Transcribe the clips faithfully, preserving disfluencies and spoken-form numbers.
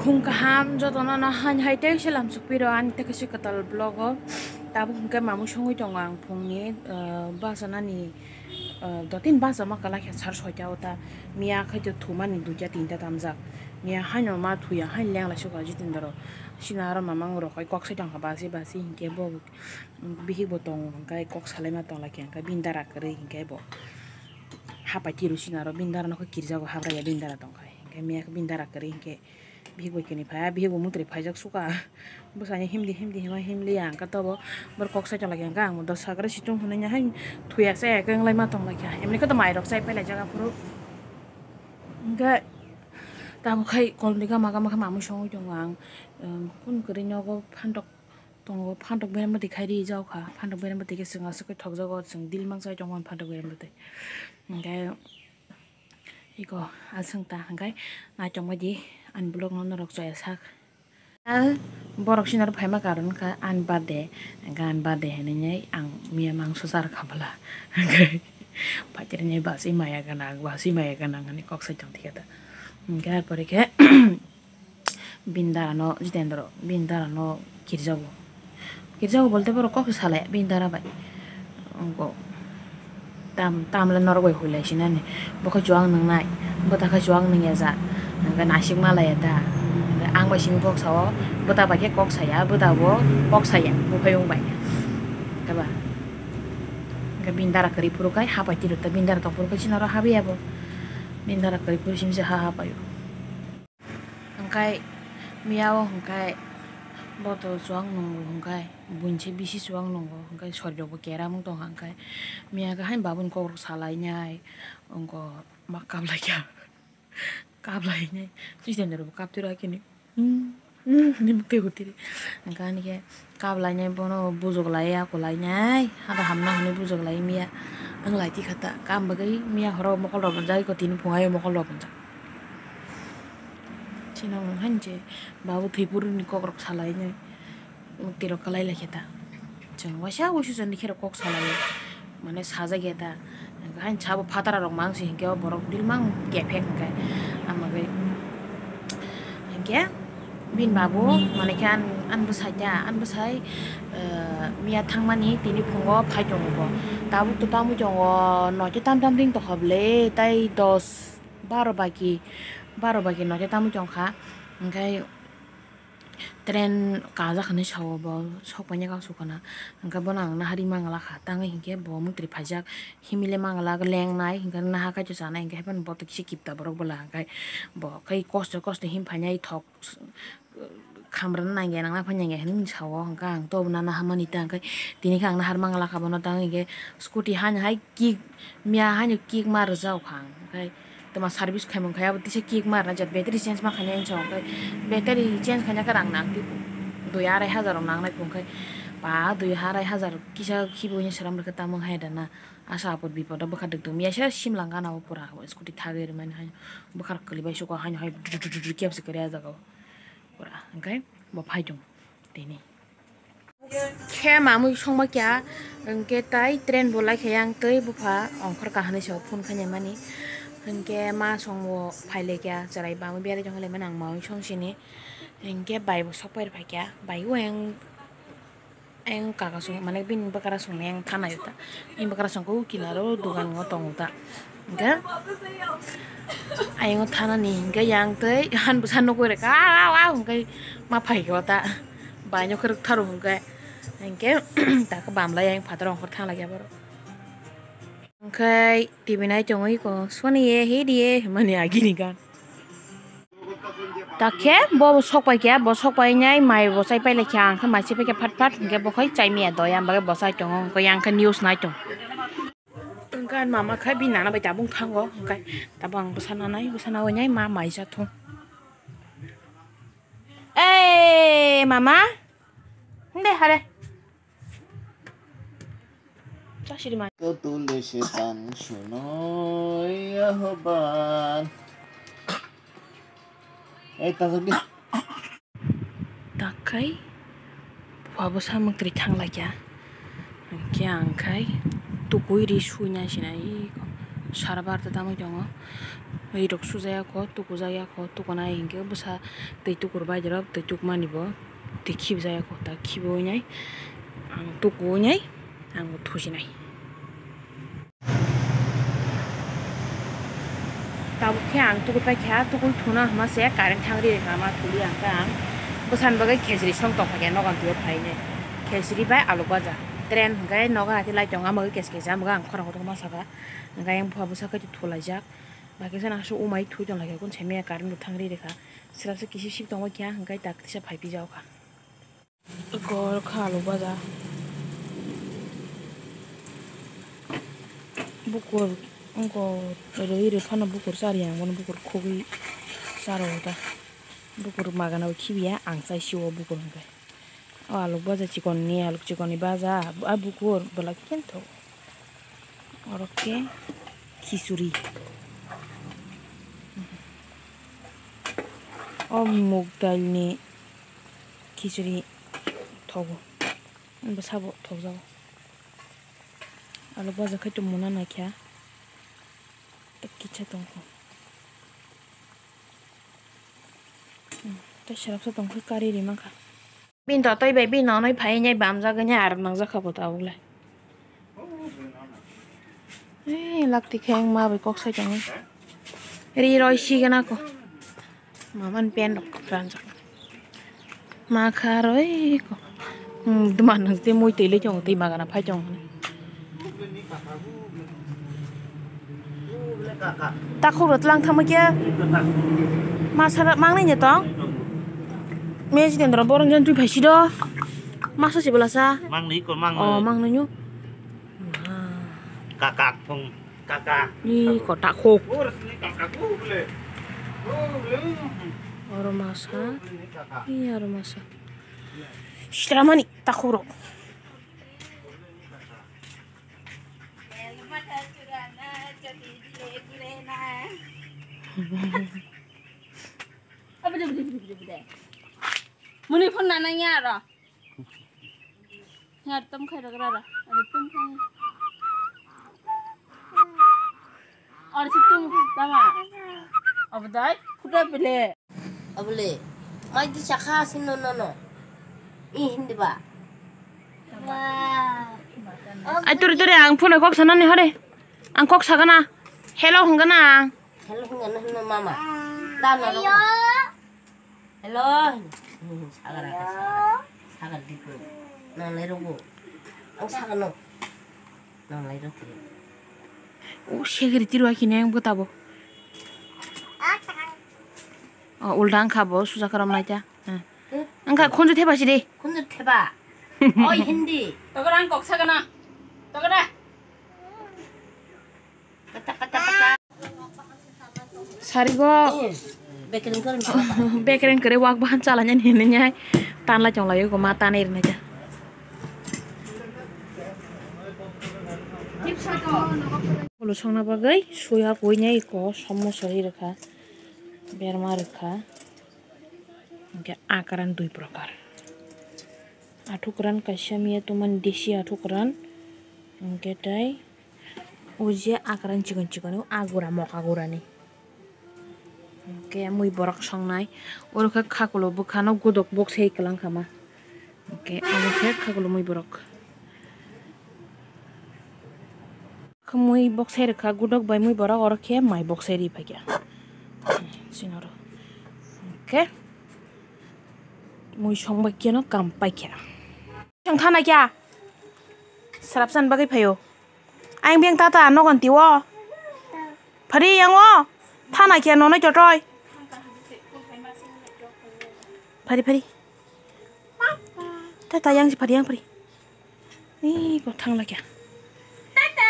Phung kaham jotono no hain hai tei se lamsok piro ani tei kaisa kwtal vlog o. Tabuk hwnkhe mamui songwi tongo ang phungni, ah, basanani, ah, dotin basa ma kwlai khe sar soita o ta. Miya khai to thumani duita tinta tamjak. Miya haino ma thuya hain leng lai suka Jitendra. Sina aro mamang rok hai kok sai tongkha basi basi hinkhe bo bihik bo tong hinkhe kok salai ma tong lai khe hinkhe bini dara kwrwi hinkhe bo. Hapai tiru sina aro bini dara no khe kirjago habraya bini dara tong khai hinkhe miya khe bini dara kwrwi hinkhe. Bihik bai kini phai, bihik bo mutri phaijak suka. Bwsani himdi himdi hima himli ang khe tobo. Bor kok sai tong lai khe ang dos sagra situng hwnwi hai thuya se khe wng lai ma tong lai khe. Emni khe to mai rok sai pai lai jaga phuru. Hwnkhe tamo khai kolni gama gama khe mamui songwi tongo ang. Em, kun kwrwi nogo phantok tongo, phantok berem bwtwi khai ri jao kha. Phantok berem bwtwi khe chwng aswk khe thok jago, chwng dil mang sai tongo phantok berem bwtwi. Hwnkhe Iko aswng ta hwnkhe naitokma di ani vlog no norok chaya sak. Borok sinaro phaima karon kha ani birthday, hwnkhe ani birthday hinwi ang miya mangso jar kha bwla. Hwnkhe phaitini basi maya gwnang, basi maya gwnang hinwi kok sai tong thika da. Hwnkhe ar pore khe Bini dara no Jitendra, bini dara no kirjago. Kirjago bolte borok kok se salai bini dara bai. Wngko tam, tamle norok bai huilai sinani. Bo khe chuwak nwngnai, bwta khe chuwak nungya ja. Hwnkhe nasik ma laiya da. Hwnkhe ang bai simi kok sao, bwta bai khe kok saya, bwta bo kok saya, buphayung bai. Khe ba? Hwnkhe bini dara kwrwi phuru khai hapai tiro ta, bini dara tong phuru khai sinaro habiya bo. Bini dara kwrwi phuru simi se ha hapaio. Hwnkhe miya o hwnkhe bo to chuwak nungo hwnkhe buini se bisi chuwak nungo hwnkhe sori rok bo keramwng tongkha hwnkhe miya khe haino babuni kokrok salainai wngkha ma kaplaikha kaplainai Jitendra bo kaptwi rw khe ni hwnwi mwktwi hurtiri hwnkhe ani khe. Kap lainai bono bujok lai ya, kulainai hada hamna hwnwi bujok lai miya. Ang lai tikha ta, kam bagwi miya horo mokol rok bonjak, iko tini phungai mokol rok bonjak. Chini wng hain je babu thwipuruni kokrok salainai, mwktwi rok kwlai lai khe ta. Chwng waisa wuisu chwngni khe rok kok salai. Mane sajagya ta, hain sabo phatara rok mang si hinkhe o borok dil mang kephek hinkhe, amagwi hinkhe bini babu mane khe an, an bwsai ta, an bwsai, eh, miya thangmani tini phungo phai tongo bo, tabuk to tamwi tongo, noite tam tam ring tongkha bwle, tai dos baro baki, baro baki noite tamwi tongkha, hinkhe. Train kajak hinwi sao bo, sok paina kang sukha na. Hwnkhe bono ang nahari mangala kha, tangwi hinkhe bo mwtri phaijak, himile mangala lengnai, hinkhe naha kaitor chanai, hinkhe haphano bo to kisa kipta borok bwla, hinkhe bo khai kosto kosto him phainai thok khamrana nangya, nangna phai nangya hinwi sao, hwnkhe ang tobo nana hamani ta, hinkhe tini khe ang nahar mangala kha bono, tangwi hinkhe scooty haino hai kick, miya haino kick ma rwjak kha ang, hinkhe. Tama service khaimung khai abo tisa kick marna je battery change ma khainai hinwi sao, hwnkhe battery change khaina khe rang nang twi dui arai hajar rok nangnai phung khai ba dui arai hajar kisa khibiui swnam rwkhe tamo hai da na asa apot bipot o bwkha dwk dwk miya se simlang gana o pura scooty thagwi rwmani hai bwkha rok kwlwi bai suka haino hai kebsa kwrwi ah jaga o pura hwnkhe bo phai tongo tini. Khe mamui songma kya, hwnkhe tai train bo lai khe yang twi bupha ongkhor kahani se phone khainai mani. Hwnkhe ma songbo phai lai kya, chwrai bangwi berai tong lai mani ang mamui song sini. Hwnkhe bai bo sok pai rw phai kya, bai o yang, yang kaka song mane bini bwkra song yang thana yo ta. Bini bwkra song khe o kinaro dugan o tongo ta. Hwnkhe ayang o thanani hwnkhe yang twi han bwsa nukui rwkha, "Au, au, au," hwnkhe ma phai khe o ta. Baino khwrwk tharo hwnkhe. Hwnkhe takhe bamlai yang phataro ongkhor thang lai khe borok. Hwnkhe T V nai tongwi ko, "Soni ye, hi di ye," hwnmani agini gan. Takhe bo sok pai khe, bo sok pai nai mai bo chai pai lai khe, ang khe mai chai pai khe phat phat, hwnkhe bo khai chai maya doya, ang bagwi bo chai tongo, hwnkhe yang khe news nai tong. Hwnkhe ani mama khe bini nana bai tabung thango, hwnkhe tabuk ang bwsa nanai, bwsa naui nai ma mai cha thung. Ei mama, hinde hare. Chasiri mai. Kau tule setan sunoi ahoban. Eh, tasuk di. Takhai bupha bwsa mwktwi thang lai kha. Hwnkhe ang khai tukui ri suina sinai. Sara barta tamo tongo. Ri rok sujaya kho, tukujakya kho, tukunai hinkhe bwsa twi tukur bai rok twi tukmani bo twi khibjaya kho, ta khibiwi nai ang tukuwi nai ang thusinai. Tabuk khe ang tuku paikha, tukui thuna hwnma se current thang ri rikha, ma thuli ang khe ang bwsani bagwi khejri song tong kha khe nogo ang twiwi phainai. Khejri bai alu baja. Train hwnkhe nogo hati lai tongo, ama bagwi kes kes, ama bagwi ang khorang kotor ma saka. Hwnkhe ayang bupha bwsa khe thulaijak. Bai khe chwng aswk umai thui tong lai kha, kun simi current bo thang ri rikha. Swrapsa kisip sip tong bai kha, hwnkhe tak tisa phai pijak kha. Eko kha alu baja. Bukur wngkha rwi rwi phano bukur chari ang bono bukur khogwi charo ta. Bukur magana bo khibiya ang chai sio bukur hwnkhe. O alu baja chikon ni alu chikon ni baja a bukur bwlai khe thok. Oro khe khichuri. O muk dal ni khichuri thogo. Bwsabo thokjago. Alu baja khai tongmona naikha. Tei kisa tongkho. Tei swrapsa tongkha kari ri mankha. Bini totoi bai bini nonoi phai nai bamjagwi nai aram nangjak kha bo tabuk le. Ei lakti khe wngma bai kok sai tongo. Ri roi sigana ko. Mama ni pen rok ranjak. Ma kha roi ko. Hmm, duma nang te mui twi le tongo twi magana phai tongo. Takhuk rok tlang thangma khe masa mangnai ne tong. Me Jitendra borong jan twi phaisi do. Masa si belasa. Mangnai ko mangnai. Oh, mangnai nyo. Kakak thong kakak. Ni ko takhuk. Oro masa. Ni aro masa. Sitramani takhuk rok. Muni phone nananya aro. Yar tom khai rok rara. Aro tom khai. Aro si tom tama. Abdai khuda bele. Abule. Mai di chakha sin no no no. I hindi ba. Ai turi turi ang phone kok sanani hore. Ang kok sagana. Hello hungana ang. Hello hungana hino mama. Da no. Hello. Sagar aka sagar. Sagar dipo. Nang lai rogo. Ang sagar no. Nang lai rogo. O segri tiru aki neng butabo. O ulda ang khabo suja karam naita. Ang kha khunju theba sidi. Khunju theba. Oi hindi. Tokora ang kok sagana. Tokora. Sarigo. Bekereng kere wak bahan chalanya nini nyai. Tanla chonglai ko ma tanai rina ja. Ulo songna bagwi suya koi nyai ko somosa ri rikha. Berma rikha. Hingke akran dui prokar. Athukran kaisa miya tumani desi athukran. Hingke tai o je akran chikon chikon o agura moka gurani. Hingke mui borok songnai. Oro khe khakulo bwkhano godok bok se kwlang kha ma. Hingke abo khe khakulo mui borok. Khumui boksai rwkha, gudok bai mui borok oro khe mai boksai ri phaikha. Sinoro. Hwnkhe mui song bai kheno kam paikha. Thang thana kya? Srapsan bagwi phaio. Ang beng tata nogon tiwo. Phari yango. Thana kya nonoi totoi. Phari phari. Tata yang si phari yang phari. Ih, kok thang lagi ya? Tata.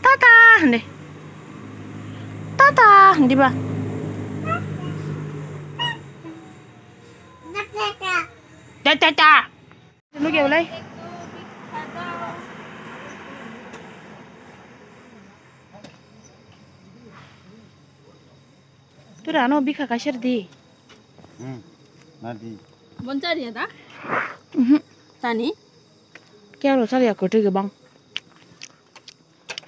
Tata, hande. Tata, hande ba. Tata. Tata. Nugya ulai. Tura ano bikha kaisar di. Hmm, nadi. Bonchari ya da? Mhm. Tani? Kya lo sal ya kwtwi gabang.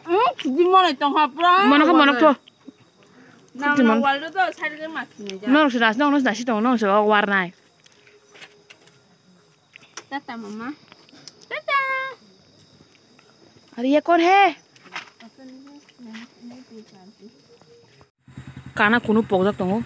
Hmm, di mone tong ha pra. Mono kha mono kho. Nang Khukti na mon. Wal do to sari ke mas ni ja. Nong se das nong se das tong nong se warnai. Tata mama. Tata. Are ye kon he? Kana kunu pokjak tongo.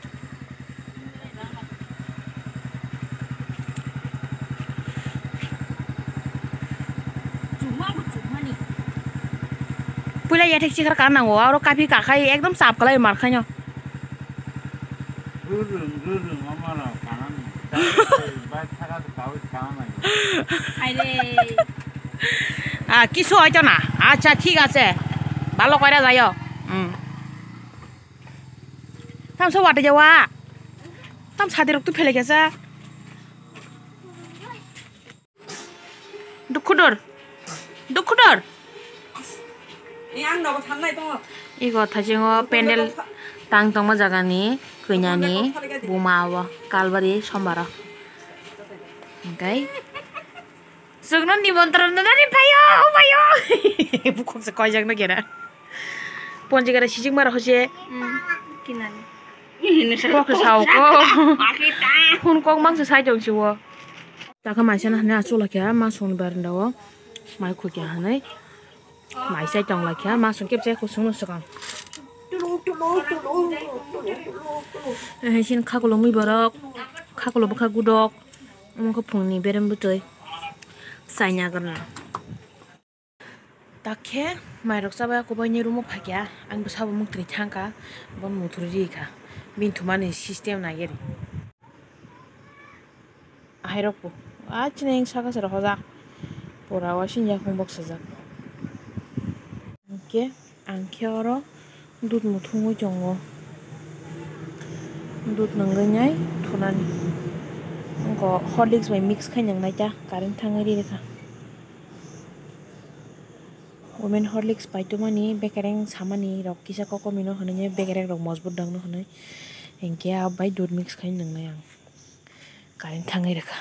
Puila yathek chikhar ka nango, aro kapi kakhai ekdom sap kalai mar khaino. Rurung, rurung, amaro kanani. Bai thaka to kawi kanani. Haire. Ah, kisu hoito na. Acha, thik ache. Bhalo koira jaio. Hmm. Tam so wate jawa. Tam sadi rok tu phele kesa. Dukhudur. Dukhudur. Ni ang nogo thangnai tongo. Ego thasingo pendel tang tongma jagani kwinyani buma o kalbari sombaro. Hingkai chwngno nimontron rwnani phaio, phaio. Bukhuk se koijakno kera. Ponjigara sijik mara hose. Hmm, kinani. Kok se sao ko. Phone kok mang se sai tong siwo. Taka maisa na hane achuk lakha ma songni baranda o. Mai khukya hane. Mai sai tong lakha ma song kep sai kusung no swkang. Eh, sin khakulo mui borok. Khakulo bwkha gudok. Omo khe phungni berem bwtwi. Saina gana. Takhe mairok chabai kubui ni room o phaikha, ang bwsabo muktwi thangkha, bo muthuri rikha, bini thumani system naiya ri. Ahairokbo achini saka se rohorjak, pura wasing yakung boksajak. Hingke ang khe oro dudh muthungwi tongo, dudh nungwi nai thunani, wngkha Horlicks bai mix khai nungnai ta, current thangwi rikha. Women Horlicks paitomani bekereng samani rok kisa kokomino hinwi bekereng rok mojbut dangno hinwi hinkhe abai dudh mix khai nungnai ang current thangwi rwkha.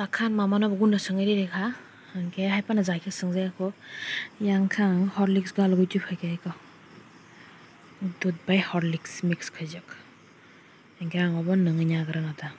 Takhan mamano bo gunda swngwi rikha, hinkhe hai phano jai khe swngjak kho, yang khe ang Horlicks galugwi twi phaikha eko, dudh bai Horlicks mix khaijak, hinkhe ang obo nungwi nagrana ta.